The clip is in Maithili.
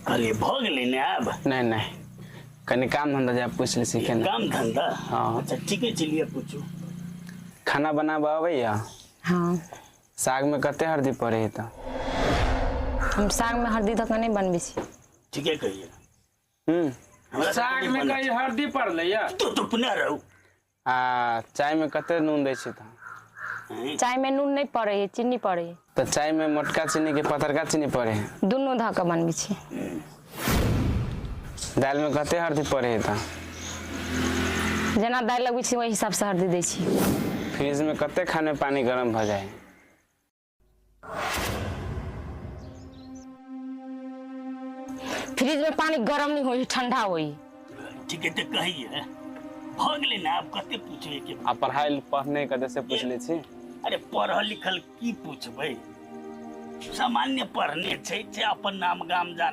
कहलिए भऽ गेलै ने आब? नहि नहि, कनि काम धंधा जाय पूछि लै छी केना। काम धंधा? हाँ। अच्छा ठीके छै, लिअ पूछू। खाना बनाबऽ अबैया? हाँ। साग में कते हरदी पड़े है तऽ? हम साग में हरदी दऽ कऽ नहि बनबै छी। ठीके कहिए। हम्म। साग में कहीं हरदी पड़लै या? तू तो पुनः रहू। आ चाय में कते नून दै छी तऽ? चाय में नून नहीं पड़े है, चीनी पड़े है। तऽ चाय में मोटका चीनी के पतरका चीनी पड़े है? दुनू धऽ कऽ बनबै छी। दालि में कते हरदी पड़े है तऽ? जेना दालि लगबै छी ओहि हिसाब से हरदी दै छी। फ्रिज में कते खाने पानी गरम भऽ जाए? फ्रिज में पानी गरम नहीं होई, ठंडा होई। ठीक है, तो कहिए भऽ गेलै ने आब? कते पूछबै के? आ पढ़ाई पढ़ने कते से पूछ लै छी। अरे पढ़ल लिखल की पूछबै, सामान्य पढ़ने छै, छै अपन नाम गाम जान।